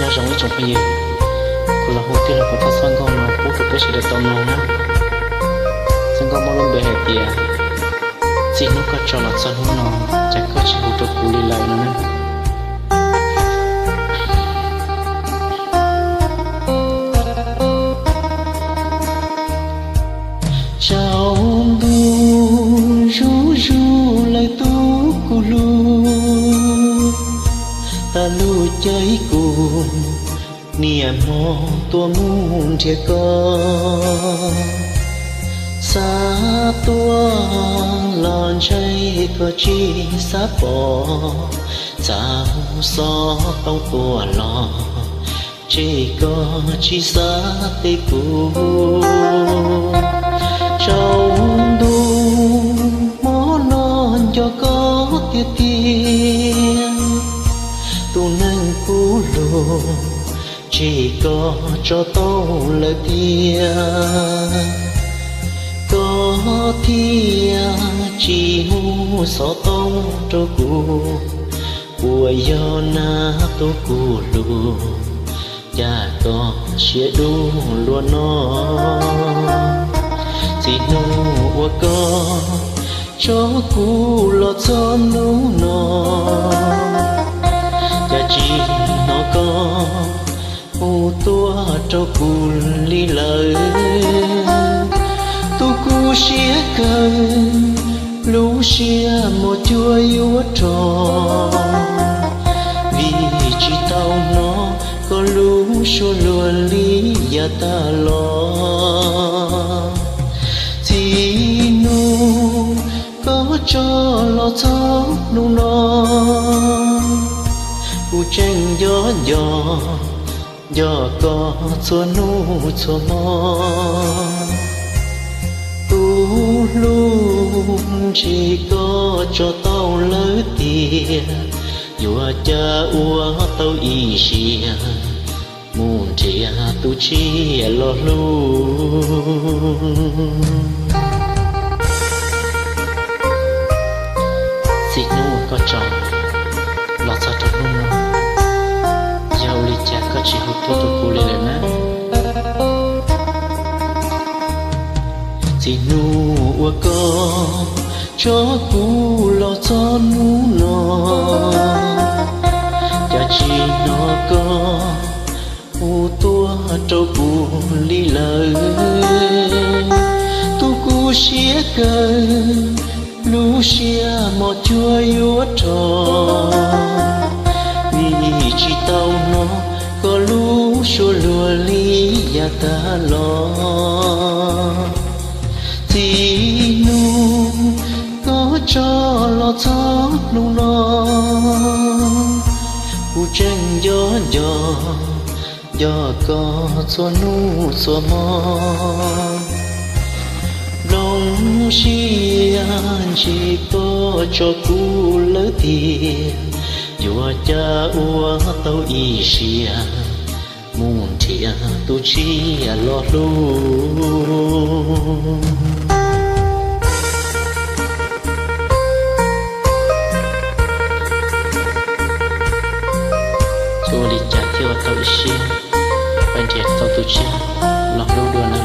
Nyob zoo ib tsoom phooj ywg, kuv los hu tij laug Pov Thoj txoj nkauj no pub rau peb sawv daws tau mloog na. Txoj nkauj muaj lub npe hais tias, txij hnub koj tso los txog hnub no, cas koj tsis hu rau kuv li lawm no na. Tsaus ntuj zuj zus lawm tus kuv hlub, tas lub caij kuv niaj hmo tuaj mus nrhiav koj. Xav tuaj los ntshai koj tsis xav pom, txav hu xov tooj tuaj los tseg koj tsis xav teb kuv. Tsaus ntuj hmo no nco koj tiag tiag, tus neeg kuv hlub tseg koj tso tau lawm tiag. Koj thiaj tsis hu xov tooj rau kuv, puas yog na tus kuv hlub, cas koj siab dub luaj no. Txij hnub uas koj tso kuv los txog hnub no, cas tsis hnov koj hu tuaj rau kuv li lawm. Tus kuv siab kawg, lub siab mos cuag yuav rog, vim tsis tau hnov koj lub suab luag li yav tag los. Txij hnub koj tso los txog hnub no, kuv tseem nco nco nco koj txhua hnub txhua hmo. Tus hlub, ntshe koj tso tau lawm tiag, yuav cas ua tau ib siab mus nrhiav tus tshiab los hlub. Txij hnub uas koj tso los txog rau hnub no, yog ua li cas koj tsis hu tuaj rau kuv li lawm na? Txij hnub uas koj tso kuv los txog hnub no, cas tsis hnov koj hu tuaj rau kuv li lawm. Tus kuv siab kawg, lub siab mos cuag yuav rog, vim tsis tau hnov koj lub suab luag li yav tag los. Txij hnub koj tso los txog hnub no, kuv tseem nco nco nco koj txhua hnub txhua hmo. Nplooj siab, ntshe koj tso kuv lawm tiag, yuav cas ua tau ib siab mus nrhiav tus tshiab los hlub. Yuav ua li cas thiaj ua tau ib siab pais nrhiav tau tus tshiab los hlub dua na?